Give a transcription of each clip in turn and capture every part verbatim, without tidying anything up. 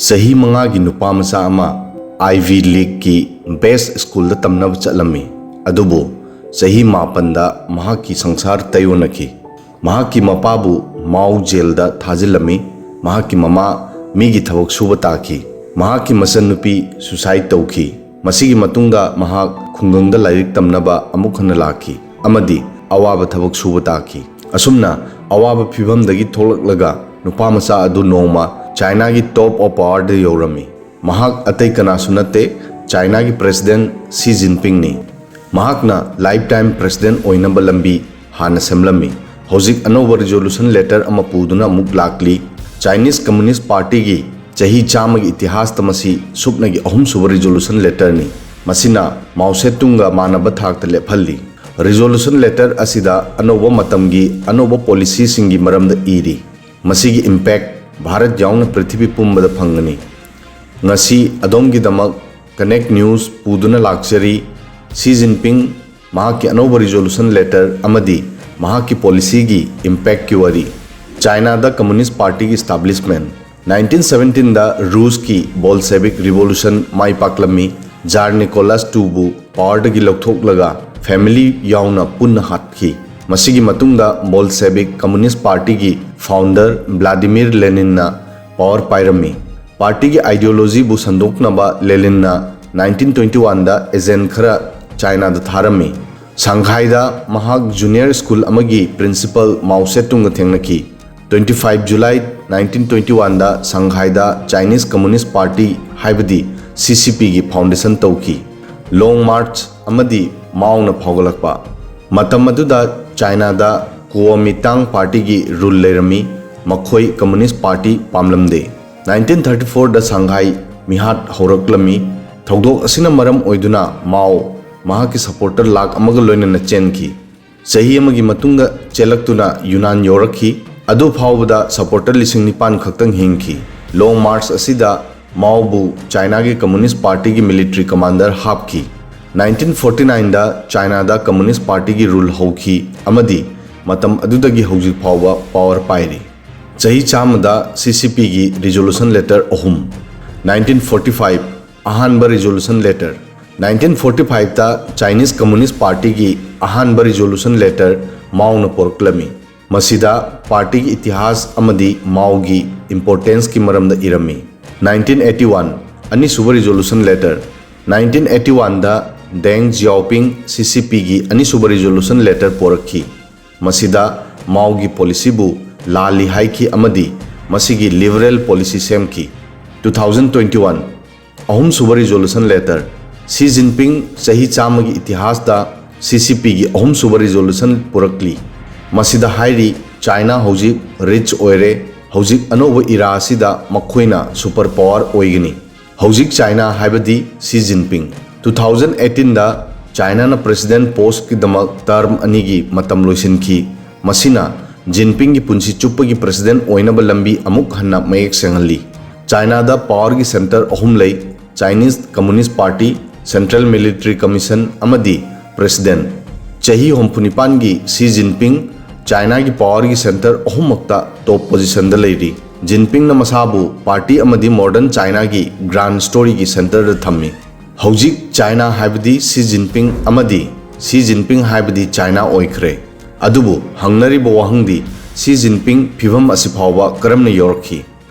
ꯆꯍꯤ ꯃꯉꯥꯒꯤ ꯅꯨꯄꯥ ꯃꯆꯥ ꯑꯃ Ivy Leagueꯀꯤ best schoolꯗ ꯇꯝꯅꯕ ꯆꯠꯂꯝꯃꯤ꯫ ꯑꯗꯨꯕꯨ ꯆꯍꯤ ꯃꯥꯄꯟꯗ ꯃꯍꯥꯛꯀꯤ ꯁꯪꯁꯥꯔ ꯇꯩꯑꯣꯟꯅꯈꯤ꯫ ꯃꯍꯥꯛꯀꯤ ꯃꯄꯥꯕꯨ ꯃꯥꯎ ꯖꯦꯜꯗ ꯊꯥꯖꯤꯜꯂꯝꯃꯤ꯫ ꯃꯍꯥꯛꯀꯤ ꯃꯃꯥ ꯃꯤꯒꯤ ꯊꯕꯛ ꯁꯨꯕ ꯇꯥꯈꯤ꯫ ꯃꯍꯥꯛꯀꯤ ꯃꯆꯟꯅꯨꯄꯤ suicide ꯇꯧꯈꯤ꯫ ꯃꯁꯤꯒꯤ ꯃꯇꯨꯡꯗ ꯃꯍꯥꯛ ꯈꯨꯡꯒꯪꯗ ꯂꯥꯏꯔꯤꯛ ꯇꯝꯅꯕ ꯑꯃꯨꯛ ꯍꯟꯅ ꯂꯥꯛꯈꯤ ꯑꯃꯗꯤ ꯑꯋꯥꯕ ꯊꯕꯛ ꯁꯨꯕ ꯇꯥꯈꯤ꯫ ꯑꯁꯨꯝꯅ ꯑꯋꯥꯕ ꯐꯤꯚꯝꯗꯒꯤ ꯊꯣꯛꯂꯛꯂꯒ ꯅꯨꯄꯥ ꯃꯆꯥ ꯑꯗꯨ ꯅꯣꯡꯃ ꯆꯥꯏꯅꯥꯒꯤ top of powerꯗ ꯌꯧꯔꯝꯃꯤ꯫ ꯃꯍꯥꯛ ꯑꯇꯩ ꯀꯅꯥꯁꯨ ꯅꯠꯇꯦ, ꯆꯥꯏꯅꯥꯒꯤ president Xi Jinpingꯅꯤ꯫ ꯃꯍꯥꯛꯅ lifetime president ꯑꯣꯏꯅꯕ ꯂꯝꯕꯤ ꯍꯥꯟꯅ ꯁꯦꯝꯂꯝꯃꯤ꯫ ꯍꯧꯖꯤꯛ ꯑꯅꯧꯕ resolution letter ꯑꯃ ꯄꯨꯗꯨꯅ ꯑꯃꯨꯛ ꯂꯥꯛꯂꯤ꯫ Chinese Communist Partyꯒꯤ ꯆꯍꯤ ꯆꯥꯝꯃꯒꯤ ꯏꯇꯤꯍꯥꯁꯇ ꯃꯁꯤ ꯁꯨꯞꯅꯒꯤ ꯑꯍꯨꯝꯁꯨꯕ resolution letterꯅꯤ꯫ ꯃꯁꯤꯅ ꯃꯥꯎ ꯁꯦ ꯇꯨꯡꯒ ꯃꯥꯟꯅꯕ ꯊꯥꯛꯇ ꯂꯦꯞꯍꯜꯂꯤ꯫ Resolution letter ꯑꯁꯤꯗ ꯑꯅꯧꯕ ꯃꯇꯝꯒꯤ ꯑꯅꯧꯕ policyꯁꯤꯡꯒꯤ ꯃꯔꯝꯗ ꯏꯔꯤ꯫ ꯃꯁꯤꯒꯤ impact ꯚꯥꯔꯠ ꯌꯥꯎꯅ ꯄ꯭ꯔꯤꯊꯤꯕꯤ ꯄꯨꯝꯕꯗ ꯐꯪꯒꯅꯤ꯫ ꯉꯁꯤ ꯑꯗꯣꯝꯒꯤꯗꯃꯛ Connect News ꯄꯨꯗꯨꯅ ꯂꯥꯛꯆꯔꯤ꯫ Xi Jinping ꯃꯍꯥꯛꯀꯤ ꯑꯅꯧꯕ resolution letter ꯑꯃꯗꯤ ꯃꯍꯥꯛꯀꯤ policyꯒꯤ impactꯀꯤ ꯋꯥꯔꯤ꯫ ꯆꯥꯏꯅꯥꯗ Communist Partyꯒꯤ establishment꯫ Nineteen seventeenꯗ ꯔꯨꯁꯀꯤ Bolshevik Revolution ꯃꯥꯏ ꯄꯥꯛꯂꯝꯃꯤ꯫ Tsar Nicholas twoꯕꯨ powerꯗꯒꯤ ꯂꯧꯊꯣꯛꯂꯒ family ꯌꯥꯎꯅ ꯄꯨꯟꯅ ꯍꯥꯠꯈꯤ꯫ ꯃꯁꯤꯒꯤ ꯃꯇꯨꯡꯗ Bolshevik Communist Partyꯒꯤ founder Vladimir Leninꯅ power ꯄꯥꯏꯔꯝꯃꯤ꯫ Partyꯒꯤ ideologyꯕꯨ ꯁꯟꯗꯣꯛꯅꯕ ꯂꯦꯅꯤꯟꯅ nineteen twenty oneꯗ agent ꯈꯔ ꯆꯥꯏꯅꯥꯗ ꯊꯥꯔꯝꯃꯤ꯫ ꯁꯪꯘꯥꯏꯗ ꯃꯍꯥꯛ junior school ꯑꯃꯒꯤ principal ꯃꯥꯎ ꯁꯦ ꯇꯨꯡꯒ ꯊꯦꯡꯅꯈꯤ꯫ Twenty five July nineteen twenty oneꯗ ꯁꯪꯘꯥꯏꯗ Chinese Communist Party ꯍꯥꯏꯕꯗꯤ CCPꯒꯤ foundation ꯇꯧꯈꯤ꯫ Long March ꯑꯃꯗꯤ ꯃꯥꯎꯅ ꯐꯥꯎꯒꯠꯂꯛꯄ꯫ ꯃꯇꯝ ꯑꯗꯨꯗ ꯆꯥꯏꯅꯥꯗ Kuomintang Partyꯒꯤ rule ꯂꯩꯔꯝꯃꯤ꯫ ꯃꯈꯣꯏ Communist Party ꯄꯥꯝꯂꯝꯗꯦ꯫ Nineteen thirty fourꯗ ꯁꯪꯘꯥꯏ ꯃꯤꯍꯥꯠ ꯍꯧꯔꯛꯂꯝꯃꯤ꯫ ꯊꯧꯗꯣꯛ ꯑꯁꯤꯅ ꯃꯔꯝ ꯑꯣꯏꯗꯨꯅ ꯃꯥꯎ ꯃꯍꯥꯛꯀꯤ supporter ꯂꯥꯛ ꯑꯃꯒ ꯂꯣꯏꯅꯅ ꯆꯦꯟꯈꯤ꯫ ꯆꯍꯤ ꯑꯃꯒꯤ ꯃꯇꯨꯡꯗ ꯆꯦꯜꯂꯛꯇꯨꯅ ꯌꯨꯅꯥꯟ ꯌꯧꯔꯛꯈꯤ꯫ ꯑꯗꯨ ꯐꯥꯎꯕꯗ supporter ꯂꯤꯁꯤꯡ ꯅꯤꯄꯥꯟ ꯈꯛꯇꯪ ꯍꯤꯡꯈꯤ꯫ Long March ꯑꯁꯤꯗ ꯃꯥꯎꯕꯨ ꯆꯥꯏꯅꯥꯒꯤ Communist Partyꯒꯤ military commander ꯍꯥꯞꯈꯤ꯫ Nineteen forty nineꯗ ꯆꯥꯏꯅꯥꯗ Communist Partyꯒꯤ rule ꯍꯧꯈꯤ ꯑꯃꯗꯤ ꯃꯇꯝ ꯑꯗꯨꯗꯒꯤ ꯍꯧꯖꯤꯛ ꯐꯥꯎꯕ power ꯄꯥꯏꯔꯤ꯫ ꯆꯍꯤ ꯆꯥꯝꯃꯗ ꯁꯤ ꯁꯤ ꯄꯤꯒꯤ ꯔꯤꯖꯣꯂꯨꯁꯟ ꯂꯦꯇꯔ ꯑꯍꯨꯝ꯫ ꯅꯥꯏꯟꯇꯤꯟ ꯐꯣꯔꯇꯤ ꯐꯥꯏꯚ, ꯑꯍꯥꯟꯕ ꯔꯤꯖꯣꯂꯨꯁꯟ ꯂꯦꯇꯔ꯫ ꯅꯥꯏꯟꯇꯤꯟ ꯐꯣꯔꯇꯤ ꯐꯥꯏꯚꯇ ꯆꯥꯏꯅꯤꯁ ꯀꯝꯃꯨꯅꯤꯁ ꯄꯥꯔꯇꯤꯒꯤ ꯑꯍꯥꯟꯕ ꯔꯤꯖꯣꯂꯨꯁꯟ ꯂꯦꯇꯔ ꯃꯥꯎꯅ ꯄꯣꯔꯛꯂꯝꯃꯤ꯫ ꯃꯁꯤꯗ ꯄꯥꯔꯇꯤꯒꯤ ꯏꯇꯤꯍꯥꯁ ꯑꯃꯗꯤ ꯃꯥꯎꯒꯤ ꯏꯝꯄꯣꯔꯇꯦꯟꯁꯀꯤ ꯃꯔꯝꯗ ꯏꯔꯝꯃꯤ꯫ ꯅꯥꯏꯟꯇꯤꯟ ꯑꯩꯠꯇꯤ ꯋꯥꯟ, ꯑꯅꯤꯁꯨꯕ ꯔꯤꯖꯣꯂꯨꯁꯟ ꯂꯦꯇꯔ꯫ ꯅꯥꯏꯟꯇꯤꯟ ꯑꯩꯠꯇꯤ ꯋꯥꯟꯗ ꯗꯦꯡ ꯖꯤꯌꯥꯑꯣꯄꯤꯡ ꯁꯤ ꯁꯤ ꯄꯤꯒꯤ ꯑꯅꯤꯁꯨꯕ ꯔꯤꯖꯣꯂꯨꯁꯟ ꯂꯦꯇꯔ ꯄꯣꯔꯛꯈꯤ꯫ ꯃꯁꯤꯗ ꯃꯥꯎꯒꯤ ꯄꯣꯂꯤꯁꯤꯕꯨ ꯂꯥꯜꯂꯤ ꯍꯥꯏꯈꯤ ꯑꯃꯗꯤ ꯃꯁꯤꯒꯤ ꯂꯤꯕꯔꯦꯜ ꯄꯣꯂꯤꯁꯤ ꯁꯦꯝꯈꯤ꯫ ꯇꯨ ꯊꯥꯎꯖꯟ ꯇ꯭ꯋꯦꯟꯇꯤ ꯋꯥꯟ, ꯑꯍꯨꯝꯁꯨꯕ ꯔꯤꯖꯣꯂꯨꯁꯟ ꯂꯦꯇꯔ꯫ ꯁꯤ ꯖꯤꯟꯄꯤꯡ ꯆꯍꯤ ꯆꯥꯝꯃꯒꯤ ꯏꯇꯤꯍꯥꯁꯇ ꯁꯤ ꯁꯤ ꯄꯤꯒꯤ ꯑꯍꯨꯝꯁꯨꯕ ꯔꯤꯖꯣꯂꯨꯁꯟ ꯄꯨꯔꯛꯂꯤ꯫ ꯃꯁꯤꯗ ꯍꯥꯏꯔꯤ, ꯆꯥꯏꯅꯥ ꯍꯧꯖꯤꯛ ꯔꯤꯆ ꯑꯣꯏꯔꯦ, ꯍꯧꯖꯤꯛ ꯑꯅꯧꯕ ꯏꯔꯥ ꯑꯁꯤꯗ ꯃꯈꯣꯏꯅ ꯁꯨꯄꯔ ꯄꯥꯋꯔ ꯑꯣꯏꯒꯅꯤ꯫ ꯍꯧꯖꯤꯛ ꯆꯥꯏꯅꯥ ꯍꯥꯏꯕꯗꯤ ꯁꯤ ꯖꯤꯟꯄꯤꯡ꯫ ꯇꯨ ꯊꯥꯎꯖꯟ ꯑꯩꯠꯇꯤꯟꯗ ꯆꯥꯏꯅꯥꯅ ꯄ꯭ꯔꯦꯁꯤꯗꯦꯟꯠ ꯄꯣꯁꯀꯤꯗꯃꯛ ꯇꯔꯝ ꯑꯅꯤꯒꯤ ꯃꯇꯝ ꯂꯣꯏꯁꯤꯟꯈꯤ꯫ ꯃꯁꯤꯅ ꯖꯤꯟꯄꯤꯡꯒꯤ ꯄꯨꯟꯁꯤ ꯆꯨꯞꯄꯒꯤ ꯄ꯭ꯔꯦꯁꯤꯗꯦꯟꯠ ꯑꯣꯏꯅꯕ ꯂꯝꯕꯤ ꯑꯃꯨꯛ ꯍꯟꯅ ꯃꯌꯦꯛ ꯁꯦꯡꯍꯜꯂꯤ꯫ ꯆꯥꯏꯅꯥꯗ ꯄꯥꯋꯔꯒꯤ ꯁꯦꯟꯇꯔ ꯑꯍꯨꯝ ꯂꯩ: Chinese communist party, central military commission ꯑꯃꯗꯤ ꯄ꯭ꯔꯦꯁꯤꯗꯦꯟꯠ꯫ ꯆꯍꯤ ꯍꯨꯝꯐꯨ ꯅꯤꯄꯥꯟꯒꯤ ꯁꯤ ꯖꯤꯟꯄꯤꯡ ꯆꯥꯏꯅꯥꯒꯤ ꯄꯥꯋꯔꯒꯤ ꯁꯦꯟꯇꯔ ꯑꯍꯨꯝꯃꯛꯇ ꯇꯣꯞ ꯄꯣꯖꯤꯁꯟꯗ ꯂꯩꯔꯤ꯫ ꯖꯤꯟꯄꯤꯡꯅ ꯃꯁꯥꯕꯨ ꯄꯥꯔꯇꯤ ꯑꯃꯗꯤ ꯃꯣꯗꯔꯟ ꯆꯥꯏꯅꯥꯒꯤ ꯒ꯭ꯔꯥꯟꯗ ꯁ꯭ꯇꯣꯔꯤꯒꯤ ꯁꯦꯟꯇꯔꯗ ꯊꯝꯃꯤ꯫ ꯍꯧꯖꯤꯛ ꯆꯥꯏꯅꯥ ꯍꯥꯏꯕꯗꯤ ꯁꯤ ꯖꯤꯟꯄꯤꯡ ꯑꯃꯗꯤ ꯁꯤ ꯖꯤꯟꯄꯤꯡ ꯍꯥꯏꯕꯗꯤ ꯆꯥꯏꯅꯥ ꯑꯣꯏꯈ꯭ꯔꯦ꯫ ꯑꯗꯨꯕꯨ ꯍꯪꯅꯔꯤꯕ ꯋꯥꯍꯪꯗꯤ, ꯁꯤ ꯖꯤꯟꯄꯤꯡ ꯐꯤꯚꯝ ꯑꯁꯤ ꯐꯥꯎꯕ ꯀꯔꯝꯅ ꯌꯧꯔꯛꯈꯤ?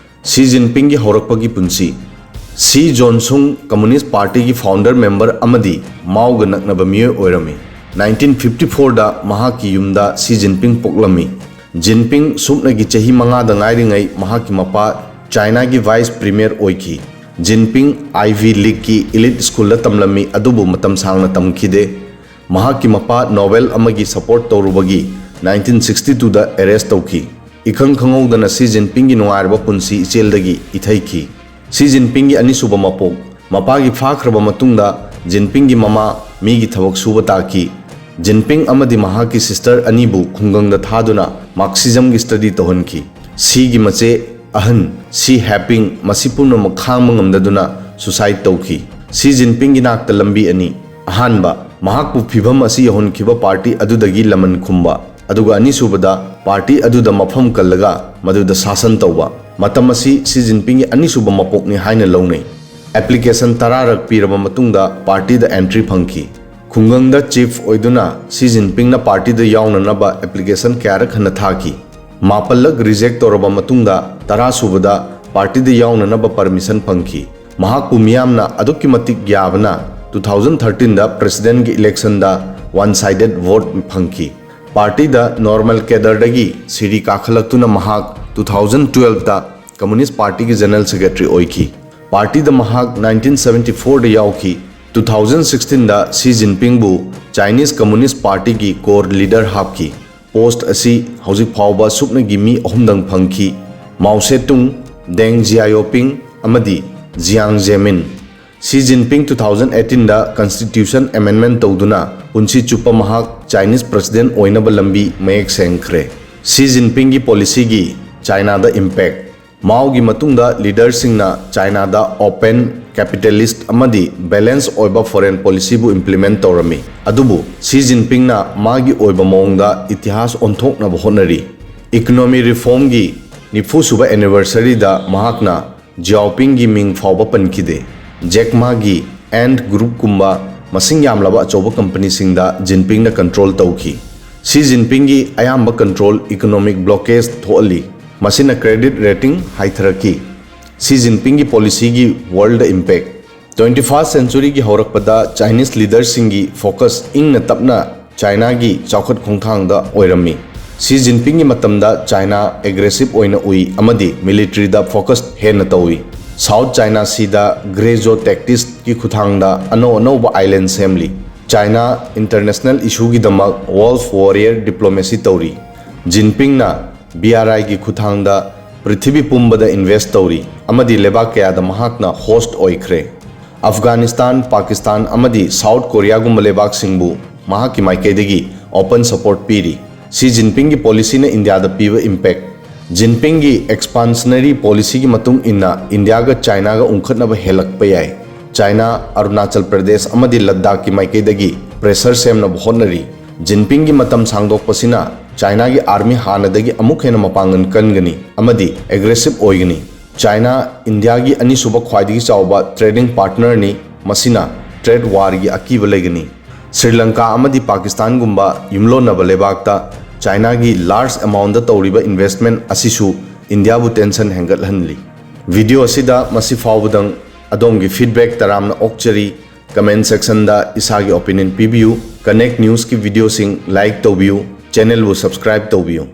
ꯁꯤ ꯖꯤꯟꯄꯤꯡꯒꯤ ꯍꯧꯔꯛꯄꯒꯤ ꯄꯨꯟꯁꯤ꯫ ꯁꯤ ꯖꯣꯟꯁꯨꯡ ꯀꯝꯃꯨꯅꯤꯁ꯭ꯠ ꯄꯥꯔꯇꯤꯒꯤ ꯐꯥꯎꯟꯗꯔ ꯃꯦꯝꯕꯔ ꯑꯃꯗꯤ ꯃꯥꯎꯒ ꯅꯛꯅꯕ ꯃꯤꯑꯣꯏ ꯑꯣꯏꯔꯝꯃꯤ꯫ ꯅꯥꯏꯟꯇꯤꯟ ꯐꯤꯐꯇꯤ ꯐꯣꯔꯗ ꯃꯍꯥꯛꯀꯤ ꯌꯨꯝꯗ ꯁꯤ ꯖꯤꯟꯄꯤꯡ ꯄꯣꯛꯂꯝꯃꯤ꯫ ꯖꯤꯟꯄꯤꯡ ꯁꯨꯞꯅꯒꯤ ꯆꯍꯤ ꯃꯉꯥꯗ ꯉꯥꯏꯔꯤꯉꯩ ꯃꯍꯥꯛꯀꯤ ꯃꯄꯥ ꯆꯥꯏꯅꯥꯒꯤ ꯚꯥꯏꯁ ꯄ꯭ꯔꯤꯃꯤꯌꯔ ꯑꯣꯏꯈꯤ꯫ ꯖꯤꯟꯄꯤꯡ ꯑꯥꯏꯚꯤ ꯂꯤꯒꯀꯤ ꯏꯂꯤꯠ ꯁ꯭ꯀꯨꯜꯗ ꯇꯝꯂꯝꯃꯤ, ꯑꯗꯨꯕꯨ ꯃꯇꯝ ꯁꯥꯡꯅ ꯇꯝꯈꯤꯗꯦ꯫ ꯃꯍꯥꯛꯀꯤ ꯃꯄꯥ ꯅꯣꯕꯦꯜ ꯑꯃꯒꯤ ꯁꯄꯣꯔꯠ ꯇꯧꯔꯨꯕꯒꯤ ꯅꯥꯏꯟꯇꯤꯟ ꯁꯤꯛꯁꯇꯤ ꯇꯨꯗ ꯑꯦꯔꯦꯁ꯭ꯠ ꯇꯧꯈꯤ꯫ ꯏꯈꯪ ꯈꯪꯍꯧꯗꯅ ꯁꯤ ꯖꯤꯟꯄꯤꯡꯒꯤ ꯅꯨꯡꯉꯥꯏꯔꯕ ꯄꯨꯟꯁꯤ ꯏꯆꯦꯜꯗꯒꯤ ꯏꯊꯩꯈꯤ꯫ ꯁꯤ ꯖꯤꯟꯄꯤꯡꯒꯤ ꯑꯅꯤꯁꯨꯕ ꯃꯄꯣꯛ꯫ ꯃꯄꯥꯒꯤ ꯐꯥꯈ꯭ꯔꯕ ꯃꯇꯨꯡꯗ ꯖꯤꯟꯄꯤꯡꯒꯤ ꯃꯃꯥ ꯃꯤꯒꯤ ꯊꯕꯛ ꯁꯨꯕ ꯇꯥꯈꯤ꯫ ꯖꯤꯟꯄꯤꯡ ꯑꯃꯗꯤ ꯃꯍꯥꯛꯀꯤ ꯁꯤꯁꯇꯔ ꯑꯅꯤꯕꯨ ꯈꯨꯡꯒꯪꯗ ꯊꯥꯗꯨꯅ ꯃꯥꯔꯛꯁꯤꯖꯝꯒꯤ ꯁ꯭ꯇꯗꯤ ꯇꯧꯍꯟꯈꯤ꯫ ꯁꯤꯒꯤ ꯃꯆꯦ ꯑꯍꯟ ꯁꯤ ꯍꯦꯄꯤꯡ ꯃꯁꯤ ꯄꯨꯝꯅꯃꯛ ꯈꯥꯡꯕ ꯉꯝꯗꯗꯨꯅ ꯁꯨꯁꯥꯏꯗ ꯇꯧꯈꯤ꯫ ꯁꯤ ꯖꯤꯟꯄꯤꯡꯒꯤ ꯅꯥꯛꯇ ꯂꯝꯕꯤ ꯑꯅꯤ꯫ ꯑꯍꯥꯟꯕ, ꯃꯍꯥꯛꯄꯨ ꯐꯤꯚꯝ ꯑꯁꯤ ꯌꯧꯍꯟꯈꯤꯕ ꯄꯥꯔꯇꯤ ꯑꯗꯨꯗꯒꯤ ꯂꯃꯟ ꯈꯨꯝꯕ꯫ ꯑꯗꯨꯒ ꯑꯅꯤꯁꯨꯕꯗ ꯄꯥꯔꯇꯤ ꯑꯗꯨꯗ ꯃꯐꯝ ꯀꯜꯂꯒ ꯃꯗꯨꯗ ꯁꯥꯁꯟ ꯇꯧꯕ꯫ ꯃꯇꯝ ꯑꯁꯤ ꯁꯤ ꯖꯤꯟꯄꯤꯡꯒꯤ ꯑꯅꯤꯁꯨꯕ ꯃꯄꯣꯛꯅꯤ ꯍꯥꯏꯅ ꯂꯧꯅꯩ꯫ ꯑꯦꯄ꯭ꯂꯤꯀꯦꯁꯟ ꯇꯔꯥꯔꯛ ꯄꯤꯔꯕ ꯃꯇꯨꯡꯗ ꯄꯥꯔꯇꯤꯗ ꯑꯦꯟꯇ꯭ꯔꯤ ꯐꯪꯈꯤ꯫ ꯈꯨꯡꯒꯪꯗ ꯆꯤꯐ ꯑꯣꯏꯗꯨꯅ ꯁꯤ ꯖꯤꯟꯄꯤꯡꯅ ꯄꯥꯔꯇꯤꯗ ꯌꯥꯎꯅꯅꯕ ꯑꯦꯄ꯭ꯂꯤꯀꯦꯁꯟ ꯀꯌꯥꯔꯛ ꯍꯟꯅ ꯊꯥꯈꯤ꯫ ꯃꯥꯄꯜꯂꯛ ꯔꯤꯖꯦꯛ ꯇꯧꯔꯕ ꯃꯇꯨꯡꯗ ꯇꯔꯥꯁꯨꯕꯗ ꯄꯥꯔꯇꯤꯗ ꯌꯥꯎꯅꯅꯕ ꯄꯔꯃꯤꯁꯟ ꯐꯪꯈꯤ꯫ ꯃꯍꯥꯛꯄꯨ ꯃꯤꯌꯥꯝꯅ ꯑꯗꯨꯛꯀꯤ ꯃꯇꯤꯛ ꯌꯥꯕꯅ two thousand thirteenꯗ ꯄ꯭ꯔꯦꯁꯤꯗꯦꯟꯒꯤ ꯏꯂꯦꯛꯁꯟꯗ one sided vote ꯐꯪꯈꯤ꯫ ꯄꯥꯔꯇꯤꯗ ꯅꯣꯔꯃꯦꯜ ꯀꯦꯗꯔꯗꯒꯤ ꯁꯤꯔꯤ ꯀꯥꯈꯠꯂꯛꯇꯨꯅ ꯃꯍꯥꯛ two thousand twelveꯇ ꯀꯝꯃꯨꯅꯤꯁ ꯄꯥꯔꯇꯤꯒꯤ ꯖꯦꯅꯔꯦꯜ ꯁꯦꯀ꯭ꯔꯦꯇꯔꯤ ꯑꯣꯏꯈꯤ꯫ ꯄꯥꯔꯇꯤꯗ ꯃꯍꯥꯛ nineteen seventy fourꯗ ꯌꯥꯎꯈꯤ꯫ Two thousand sixteenꯗ ꯁꯤ ꯖꯤꯟꯄꯤꯡꯕꯨ ꯆꯥꯏꯅꯤꯁ ꯀꯝꯃꯨꯅꯤꯁ ꯄꯥꯔꯇꯤꯒꯤ ꯀꯣꯔ ꯂꯤꯗꯔ ꯍꯥꯞꯈꯤ꯫ ꯄꯣꯁꯠ ꯑꯁꯤ ꯍꯧꯖꯤꯛ ꯐꯥꯎꯕ ꯁꯨꯞꯅꯒꯤ ꯃꯤ ꯑꯍꯨꯝꯗꯪ ꯐꯪꯈꯤ: ꯃꯥꯎ ꯁꯦ ꯇꯨꯡ, ꯗꯦꯡ ꯖꯤꯌꯥꯑꯣꯄꯤꯡ ꯑꯃꯗꯤ ꯖꯤꯌꯥꯡ ꯖꯦꯃꯤꯟ꯫ ꯁꯤ ꯖꯤꯟꯄꯤꯡ two thousand eighteenꯗ ꯀꯟꯁꯇꯤꯇ꯭ꯌꯨꯁꯟ ꯑꯦꯃꯦꯟꯗꯃꯦꯟ ꯇꯧꯗꯨꯅ ꯄꯨꯟꯁꯤ ꯆꯨꯞꯄ ꯃꯍꯥꯛ ꯆꯥꯏꯅꯤꯁ ꯄ꯭ꯔꯦꯁꯤꯗꯦꯟ ꯑꯣꯏꯅꯕ ꯂꯝꯕꯤ ꯃꯌꯦꯛ ꯁꯦꯡꯈ꯭ꯔꯦ꯫ ꯁꯤ ꯖꯤꯟꯄꯤꯡꯒꯤ ꯄꯣꯂꯤꯁꯤꯒꯤ ꯆꯥꯏꯅꯥꯗ ꯏꯝꯄꯦꯛ꯫ ꯃꯥꯎꯒꯤ ꯃꯇꯨꯡꯗ ꯂꯤꯗꯔꯁꯤꯡꯅ ꯆꯥꯏꯅꯥꯗ ꯑꯣꯄꯟ, ꯀꯦꯄꯤꯇꯦꯂꯤꯁ꯭ꯠ ꯑꯃꯗꯤ ꯕꯦꯂꯦꯟꯁ ꯑꯣꯏꯕ ꯐꯣꯔꯦꯟ ꯄꯣꯂꯤꯁꯤꯕꯨ ꯏꯝꯄ꯭ꯂꯤꯃꯦꯟ ꯇꯧꯔꯝꯃꯤ꯫ ꯑꯗꯨꯕꯨ ꯁꯤ ꯖꯤꯟꯄꯤꯡꯅ ꯃꯥꯒꯤ ꯑꯣꯏꯕ ꯃꯑꯣꯡꯗ ꯏꯇꯤꯍꯥꯁ ꯑꯣꯟꯊꯣꯛꯅꯕ ꯍꯣꯠꯅꯔꯤ꯫ ꯏꯀꯣꯅꯣꯃꯤ ꯔꯤꯐꯣꯔꯝꯒꯤ ꯅꯤꯐꯨꯁꯨꯕ ꯑꯦꯅꯤꯚꯔꯁꯔꯤꯗ ꯃꯍꯥꯛꯅ ꯖꯤꯌꯥꯑꯣꯄꯤꯡꯒꯤ ꯃꯤꯡ ꯐꯥꯎꯕ ꯄꯟꯈꯤꯗꯦ꯫ ꯖꯦꯛ ꯃꯥꯒꯤ, Ant Groupꯀꯨꯝꯕ ꯃꯁꯤꯡ ꯌꯥꯝꯂꯕ ꯑꯆꯧꯕ ꯀꯝꯄꯅꯤꯁꯤꯡꯗ ꯖꯤꯟꯄꯤꯡꯅ ꯀꯟꯇ꯭ꯔꯣꯜ ꯇꯧꯈꯤ꯫ ꯁꯤ ꯖꯤꯟꯄꯤꯡꯒꯤ ꯑꯌꯥꯝꯕ ꯀꯟꯇ꯭ꯔꯣꯜ ꯏꯀꯣꯅꯣꯃꯤꯛ ꯕ꯭ꯂꯣꯀꯦꯖ ꯊꯣꯛꯍꯜꯂꯤ, ꯃꯁꯤꯅ ꯀ꯭ꯔꯦꯗꯤꯠ ꯔꯦꯇꯤꯡ ꯍꯥꯏꯊꯔꯛꯈꯤ꯫ ꯁꯤ ꯖꯤꯟꯄꯤꯡꯒꯤ ꯄꯣꯂꯤꯁꯤꯒꯤ ꯋꯥꯔꯜꯗ ꯏꯝꯄꯦꯛ꯫ Twenty first centuryꯒꯤ ꯍꯧꯔꯛꯄꯗ ꯆꯥꯏꯅꯤꯁ ꯂꯤꯗꯔꯁꯤꯡꯒꯤ ꯐꯣꯀꯁ ꯏꯪꯅ ꯇꯞꯅ ꯆꯥꯏꯅꯥꯒꯤ ꯆꯥꯎꯈꯠ ꯈꯣꯡꯊꯥꯡꯗ ꯑꯣꯏꯔꯝꯃꯤ꯫ ꯁꯤ ꯖꯤꯟꯄꯤꯡꯒꯤ ꯃꯇꯝꯗ ꯆꯥꯏꯅꯥ ꯑꯦꯒ꯭ꯔꯦꯁꯤꯚ ꯑꯣꯏꯅ ꯎꯏ ꯑꯃꯗꯤ ꯃꯤꯂꯤꯇꯔꯤꯗ ꯐꯣꯀꯁ ꯍꯦꯟꯅ ꯇꯧꯏ꯫ ꯁꯥꯎꯠ ꯆꯥꯏꯅꯥ ꯁꯤꯗ ꯒ꯭ꯔꯦꯖꯣ ꯇꯦꯛꯇꯤꯛꯁꯀꯤ ꯈꯨꯠꯊꯥꯡꯗ ꯑꯅꯧ ꯑꯅꯧꯕ ꯑꯥꯏꯂꯦꯟ ꯁꯦꯝꯂꯤ꯫ ꯆꯥꯏꯅꯥ ꯏꯟꯇꯔꯅꯦꯁꯅꯦꯜ ꯏꯁꯨꯒꯤꯗꯃꯛ ꯋꯣꯜꯐ ꯋꯥꯔꯤꯌꯔ ꯗꯤꯄ꯭ꯂꯣꯃꯦꯁꯤ ꯇꯧꯔꯤ꯫ ꯖꯤꯟꯄꯤꯡꯅ ꯕꯤ ꯑꯥꯔ ꯑꯥꯏꯒꯤ ꯈꯨꯠꯊꯥꯡꯗ ꯄ꯭ꯔꯤꯊꯤꯕꯤ ꯄꯨꯝꯕꯗ ꯏꯟꯚꯦꯁ꯭ꯠ ꯇꯧꯔꯤ ꯑꯃꯗꯤ ꯂꯩꯕꯥꯛ ꯀꯌꯥꯗ ꯃꯍꯥꯛꯅ ꯍꯣꯁ꯭ꯠ ꯑꯣꯏꯈ꯭ꯔꯦ꯫ ꯑꯐꯒꯥꯅꯤꯁꯇꯥꯟ, ꯄꯥꯀꯤꯁꯇꯥꯟ ꯑꯃꯗꯤ ꯁꯥꯎꯠ ꯀꯣꯔꯤꯌꯥꯒꯨꯝꯕ ꯂꯩꯕꯥꯛꯁꯤꯡꯕꯨ ꯃꯍꯥꯛꯀꯤ ꯃꯥꯏꯀꯩꯗꯒꯤ ꯑꯣꯄꯟ ꯁꯄꯣꯔꯠ ꯄꯤꯔꯤ꯫ ꯁꯤ ꯖꯤꯟꯄꯤꯡꯒꯤ ꯄꯣꯂꯤꯁꯤꯅ ꯏꯟꯗꯤꯌꯥꯗ ꯄꯤꯕ ꯏꯝꯄꯦꯛ꯫ ꯖꯤꯟꯄꯤꯡꯒꯤ ꯑꯦꯛꯁꯄꯥꯟꯁꯅꯔꯤ ꯄꯣꯂꯤꯁꯤꯒꯤ ꯃꯇꯨꯡ ꯏꯟꯅ ꯏꯟꯗꯤꯌꯥꯒ ꯆꯥꯏꯅꯥꯒ ꯎꯪꯈꯠꯅꯕ ꯍꯦꯜꯂꯛꯄ ꯌꯥꯏ꯫ ꯆꯥꯏꯅꯥ ꯑꯔꯨꯅꯥꯆꯜ ꯄ꯭ꯔꯗꯦꯁ ꯑꯃꯗꯤ ꯂꯗꯥꯈꯀꯤ ꯃꯥꯏꯀꯩꯗꯒꯤ ꯄ꯭ꯔꯦꯁꯔ ꯁꯦꯝꯅꯕ ꯍꯣꯠꯅꯔꯤ꯫ ꯖꯤꯟꯄꯤꯡꯒꯤ ꯃꯇꯝ ꯁꯥꯡꯗꯣꯛꯄꯁꯤꯅ ꯆꯥꯏꯅꯥꯒꯤ ꯑꯥꯔꯃꯤ ꯍꯥꯟꯅꯗꯒꯤ ꯑꯃꯨꯛ ꯍꯦꯟꯅ ꯃꯄꯥꯡꯒꯜ ꯀꯟꯒꯅꯤ ꯑꯃꯗꯤ ꯑꯦꯒ꯭ꯔꯦꯁꯤꯚ ꯑꯣꯏꯒꯅꯤ꯫ ꯆꯥꯏꯅꯥ ꯏꯟꯗꯤꯌꯥꯒꯤ ꯑꯅꯤꯁꯨꯕ ꯈ꯭ꯋꯥꯏꯗꯒꯤ ꯆꯥꯎꯕ ꯇ꯭ꯔꯦꯗꯤꯡ ꯄꯥꯔꯠꯅꯔꯅꯤ, ꯃꯁꯤꯅ ꯇ꯭ꯔꯦꯗ ꯋꯥꯔꯒꯤ ꯑꯀꯤꯕ ꯂꯩꯒꯅꯤ꯫ ꯁ꯭ꯔꯤ ꯂꯪꯀꯥ ꯑꯃꯗꯤ ꯄꯥꯀꯤꯁꯇꯥꯟꯒꯨꯝꯕ ꯌꯨꯝꯂꯣꯟꯅꯕ ꯂꯩꯕꯥꯛꯇ ꯆꯥꯏꯅꯥꯒꯤ ꯂꯥꯔꯖ ꯑꯦꯃꯥꯎꯟꯗ ꯇꯧꯔꯤꯕ ꯏꯟꯚꯦꯁ꯭ꯠꯃꯦꯟꯠ ꯑꯁꯤꯁꯨ ꯏꯟꯗꯤꯌꯥꯕꯨ ꯇꯦꯟꯁꯟ ꯍꯦꯟꯒꯠꯍꯟꯂꯤ꯫ ꯚꯤꯗꯤꯑꯣ ꯑꯁꯤꯗ ꯃꯁꯤ ꯐꯥꯎꯕꯗꯪ꯫ ꯑꯗꯣꯝꯒꯤ ꯐꯤꯗꯕꯦꯛ ꯇꯔꯥꯝꯅ ꯑꯣꯛꯆꯔꯤ꯫ ꯀꯃꯦꯟꯠ ꯁꯦꯛꯁꯟꯗ ꯏꯁꯥꯒꯤ ꯑꯣꯄꯤꯅꯤꯌꯟ ꯄꯤꯕꯤꯌꯨ꯫ ꯀꯅꯦꯛ ꯅ꯭ꯌꯨꯁꯀꯤ ꯚꯤꯗꯤꯑꯣꯁꯤꯡ ꯂꯥꯏꯛ ꯇꯧꯕꯤꯌꯨ, ꯆꯦꯅꯦꯜꯕꯨ ꯁꯕꯁꯀ꯭ꯔꯥꯏꯕ ꯇꯧꯕꯤꯌꯨ꯫